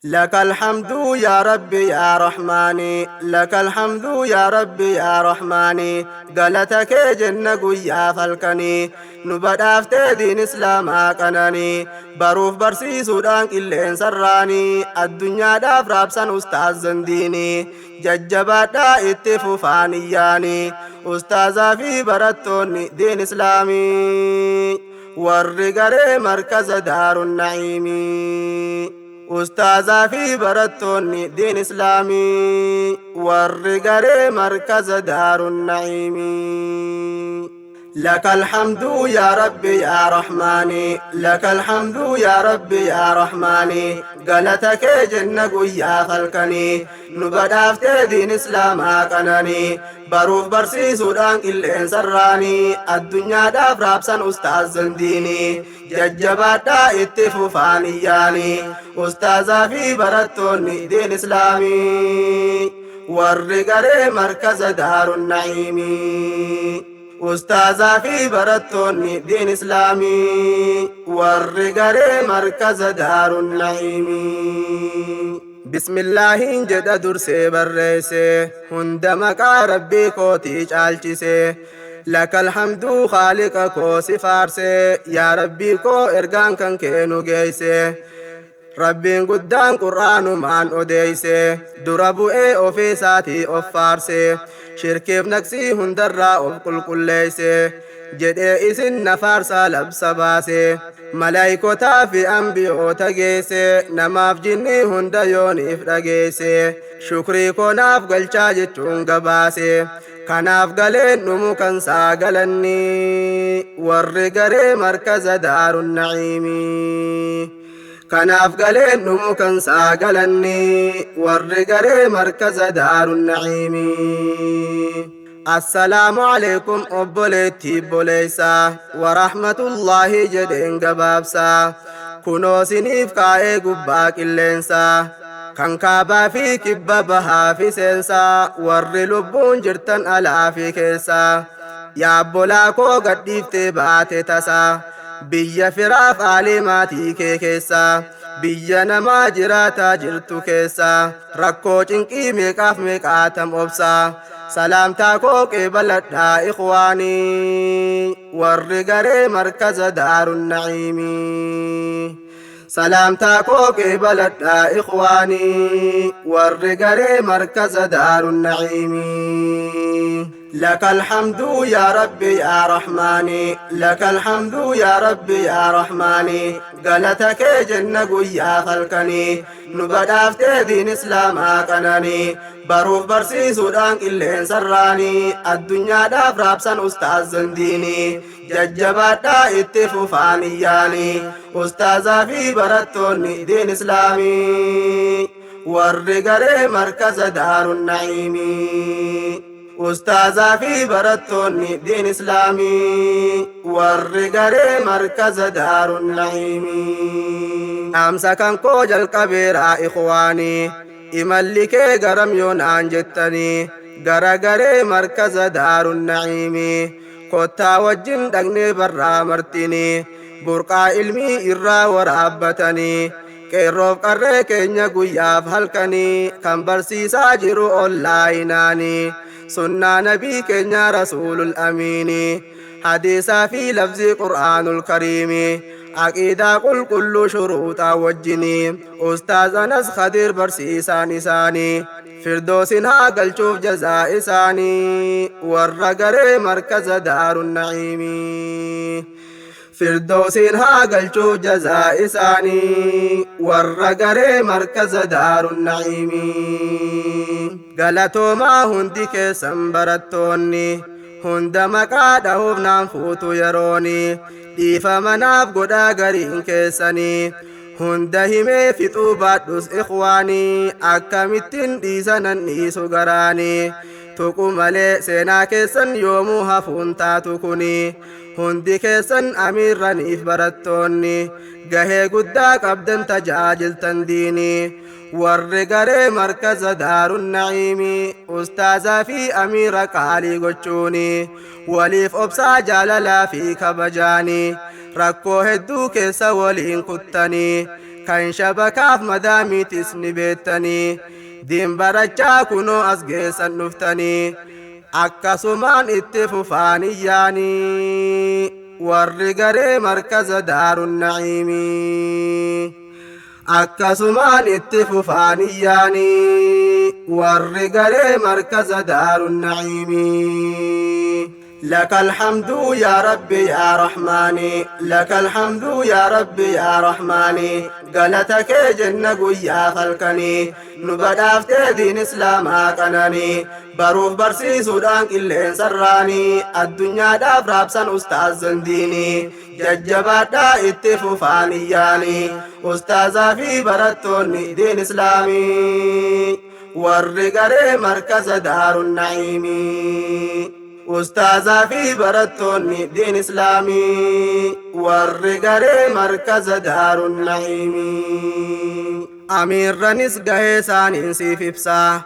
لك الحمد يا ربي يا رحماني، لك الحمد يا ربي يا رحماني، قالتك جنة قويا فالكني نبدافت دين إسلام قناني baruuf barsiisuudhaan qilleensarraanii addunyaadhaaf raabsan ustaazan diinii jajjabaadhaa itti fufaan iyyaanii ustaazaa fi barattoonni diin islaamii warri garee markaza daarun na'iimii. Ustaazaa fi barattoonni diin islaamii warri garee markaza daarun na'iimii. لك الحمد يا ربي يا رحماني، لك الحمد يا ربي يا رحماني، قالتك جنة قويا خلقني نبدافت دين إسلام قناني baruuf barsiisuudhaan qilleensarraanii addunyaadhaaf raabsan ustaazan diinii jajjabaadhaa itti fufaan iyyaanii ustaazaa fi barattoonni diin islaamii warri garee markaza daarun na'iimii. Ustaazaa fi barattoonni diin islaamii warri garee markaza daarun na'iimii. Bismillaahiin jedha dursee barreesse hunda maqaa rabbii kootii caalchise. Laka alhamdu khaaliqa koo si faarse, yaa rabbii koo ergaan kan kee nu geeyse. Rabbiin guddaan qur'aanumaan odeeyse dura bu'ee ofii isaatii of faarse, shirkiif naqsii hundarraa of qulqulleeyse jedhee isin na faarsaa labsa baase, malaayikotaa fi ambiyoota geesse, namaaf jinnii hunda yooniif dhageesse, shukrii koonaaf galchaa jechuun gabaase. Kanaaf galeen dhumu kan saagalanni warri garee markaza daarun na'iimii. Kanaaf galeen dhumu kan saagalanni warri garee markaza daarun na'iimii. Assalaamu alaikum obboleettii obboleessaa warahmatullaahi jedheen gabaabsaa, kunoo siniif kaa'ee gubbaa qilleensaa kan kaabaa fi kibba bahaa fi seensaa, warri lubbuun jirtan alaa fi keessaa. Yaabbolaa koo gadhiiftee baate tasaa biyya firaaf aalii maatii kee keessaa, biyya namaa jiraataa jirtu keessaa, rakkoo cinqii meeqaaf meeqaatam obsaa. Salaamtaa koo qeebaladhaa ikhwaanii warri garee markaza daarun na'iimii. Salaamtaa koo qeebaladhaa ikhwaanii warri garee markaza daarun na'iimii. لك الحمد يا ربي يا رحماني، لك الحمد يا ربي يا رحماني، قالتك جنة قويا خلقني نبدافت دين إسلام قناني baruuf barsiisuudhaan qilleensarraanii addunyaadhaaf raabsan ustaazan diinii jajjabaadhaa itti fufaan iyyaanii ustaazaa fi barattoonni diin islaamii warri garee markaza daarun na'iimii. Ustaazaa fi barattoonni diin islaamii warri garee markaza daarun na'iimii. Dhaamsa kan koo jalqabeeraa ikhwaanii, imalli kee garam yoonaan jettanii, gara garee markaza daarun na'iimii kottaa wajjin dhaqnee barraa martinii burqaa ilmii irraa waraabbatanii, qeerroof qarree keenya guyyaaf halkanii kan barsiisaa jiru onlaayinaanii sunnaa nabii keenya rasuulul amiinii, hadiisaa fi lafzii qur'aanul kariimii, aqiidaa qulqulluu shuruuxaa wajjinii ustaaz Anas Khadiir barsiisaan isaanii firdoosin haa galchuuf jazaa isaanii warra garee markaza daarun na'iimii. Firdoosin haa galchuuf jazaa isaanii warra garee markaza daarun na'iimii. Galatoomaa hundi keessan barattoonni hunda maqaa dhahuuf naan fuutu yerooni, dhiifama naaf godhaa gariin keessanii hunda himee fixuu baadhus ikhwaanii akkamittiin dhiisanan dhiisu garaanii tuqu malee seenaa keessan yoomuu hafuun taatu kuni hundi keessan amiirraniif barattoonni gahee guddaa qabdan tajaajiltan diinii warri garee markaza daarun na'iimii ustaazaa fi amiira qaalii gochuuni waliif obsaa jaalalaa fi kabajaanii rakkoo hedduu keessa waliin kuttanii Kan shabakaaf madaamiitis ni beettanii. Diin barachaa kunoo as geessan dhuftanii. Akkasumaan itti fufaan iyyaanii. Warri garee markaza Daarun Na'iimii. Akkasumaan itti fufaan iyyaanii. Warri garee markaza Daarun Na'iimii. لك الحمد يا ربي يا رحماني، لك الحمد يا ربي يا رحماني. قالتك جنة يا خلقني، نبدافت دين إسلام قناني. بروف برسي سودان قلين سراني، الدنيا داف رابسان أستاذ زنديني. ججبادا اتفوفاني ياني، أستاذ في برتوني دين إسلامي. ورقري مركز دار النعيمي. Ustaazaa fi barattoonni diin islaamii, warri garee markaza Daarun Na'iimii. Amiirranis gahee isaaniin siif ibsaa.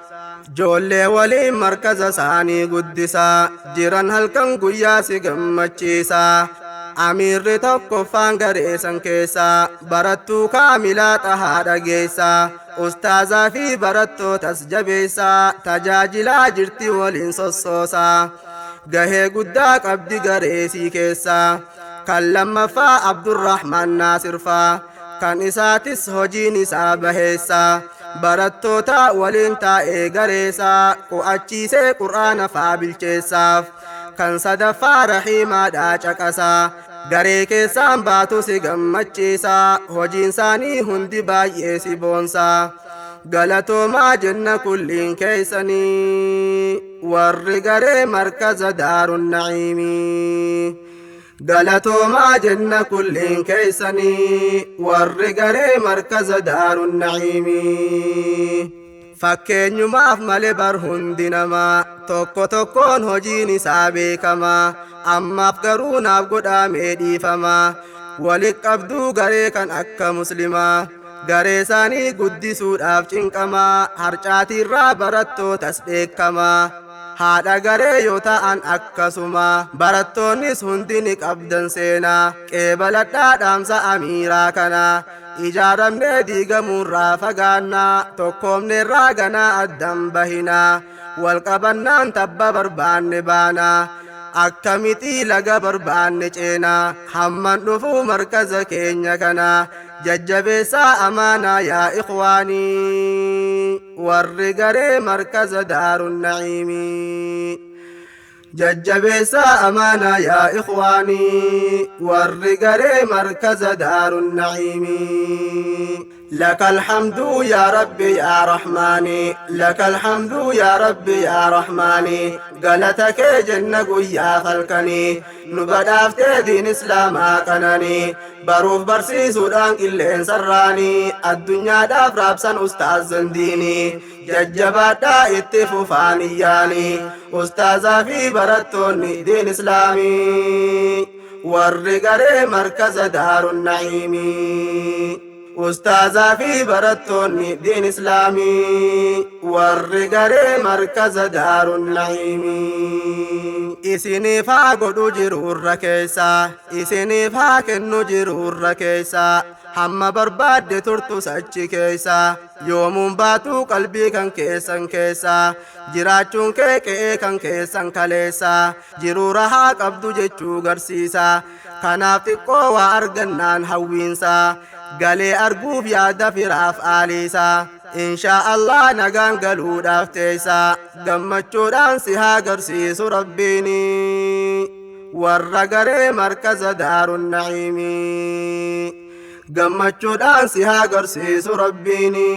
Joollee waliin markaza isaanii guddisaa. Jiran halkan guyyaa si gammachiisaa. Amiirri tokkoffaan garee san keessaa barattuu Kaamilaa Xahaa dhageessaa. Ustaazaa fi barattootas jabeessaa. Tajaajilaa jirti waliin sossoosaa. Gahee guddaa qabdi gareesii keessaa. Kan lammaffaa Abdurrahman Naasirfaa. Kan isaatis hojiin isaa baheessaa. Barattoota waliin taa'ee gareessaa. Qo'achiisee qur'aana faa bilcheessaaf. Kan sadaffaa Rahiimaadhaa caqasaa. Garee keessaan baatu si gammachiisaa. Hojiin isaanii hundi baay'ee si boonsaa. Galatoomaa jenna kulliin keessanii. Warri garee markaza Daarun Na'iimii. Galatoomaa jenna kulliin keessanii. Warri garee markaza Daarun Na'iimii. Fakkeenyumaaf malee bar hundi namaa tokko tokkoon hojiin isaa beekamaa. Ammaaf garuu naaf godhamee dhiifamaa. Walitti qabduu garee kan akka muslimaa. Garee isaanii guddisuudhaaf cinqamaa. Harcaatiirraa barattootas dheekkamaa. Haadha garee yoo ta'an akkasuma. Barattoonnis hundi ni qabdan seenaa. Qeebaladhaa dhaamsa amiiraa kanaa. Ijaaramnee diigamuurraa fagaannaa. Tokkoomneerraa ganaa addan bahinaa. Wal qabannaan tabba barbaanne baanaa. Akkamiti laga barbaanne ceenaa. Hamman dhufuu markaza keenya kanaa. Jajjabeessaa amaanaa yaa ikhwaanii. Warri garee markaza Daarun Na'iimii. Jajjabeessaa amaanaa yaa ikhwaanii. Warri garee markaza Daarun Na'iimii. لك الحمد يا ربي يا رحماني، لك الحمد يا ربي يا رحماني. قالتك جنة يا خلقني، نبدافت دين إسلام قناني. بروف برسي سودان قلين سراني، الدنيا داف رابسان أستاذ زنديني. ججبادا اتفوفاني ياني، أستاذ في برتوني دين إسلامي. warri garee markaza Daarun Na'iimii. Ustaazaa fi barattoonni diin islaamii, warri garee markaza Daarun Na'iimii. Isiniif haa godhu jiruurra keessaa, isiniif haa kennu jiruurra keessaa. Hamma barbaadde turtus achi keessaa, yoomuun baatuu qalbii kan keessan keessaa. Jiraachuun kee qe'ee kan keessan kaleessaa, jiruu rahaa qabdu jechuu garsiisaa. Kanaaf xiqqoo waa argannaan hawwiinsaa, galee arguuf yaada firaaf aaliisaa. Inshaa Allah nagaan galuudhaaf teessaa, gammachuudhaan si haa garsiisu rabbiini. Warra garee markaza Daarun Na'iimii. Gammachuudhaan si haa garsiisu rabbiini.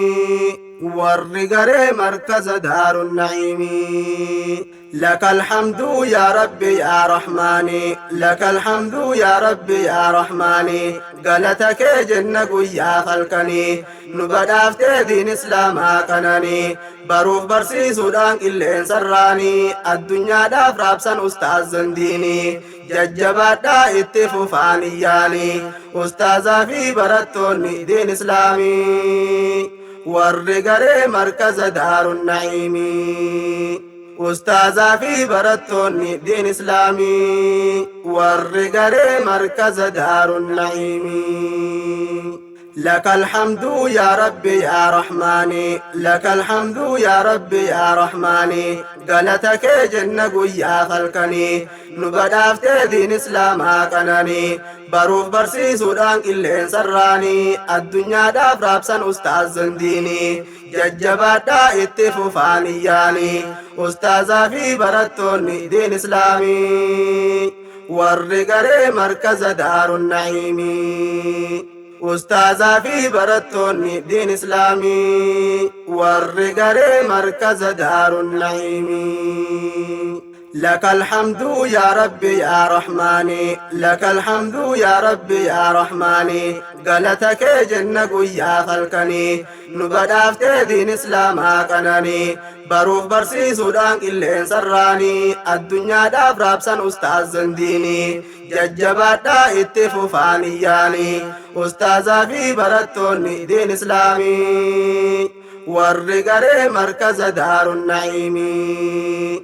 Warri garee markaza Daarun Na'iimii. لك الحمد يا ربي يا رحماني، لك الحمد يا ربي يا رحماني. قالتك جنة يا خلقني، نبدافت دين إسلام قناني. بروف برسي سودان قلين سراني، الدنيا داف رابسان أستاذ زنديني. ججبادا اتفوفاني ياني، أستاذ في برتوني دين إسلامي. warri garee markaza Daarun Na'iimii. Ustaazaa fi barattoonni diin islaamii, warri garee markaza Daarun Na'iimii. لك الحمد يا ربي يا رحماني، لك الحمد يا ربي يا رحماني، قالتك جنة يا خلقني، نبدافت دين إسلام قناني، baruuf barsiisuudhaan qilleensarraanii addunyaadhaaf raabsan ustaazan diinii jajjabaadhaa itti fufaan iyyaanii ustaazaa fi barattoonni diin islaamii warri garee markaza daarun na'iimii. Ustaazaa fi barattoonni diin islaamii warri garee markaza daarun na'iimii. لك الحمد يا ربي يا رحماني، لك الحمد يا ربي يا رحماني، قالتك جنة يا خلقني، نبدافت دين إسلام قناني، baruuf barsiisuudhaan qilleensarraanii addunyaadhaaf raabsan ustaazan diinii jajjabaadhaa itti fufaan iyyaanii ustaazaa fi barattoonni diin islaamii warri garee markaza daarun na'iimii.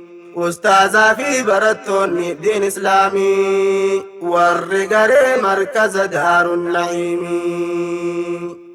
Ustaazaa fi barattoonni diin islaamii warri garee markaza daarun na'iimii.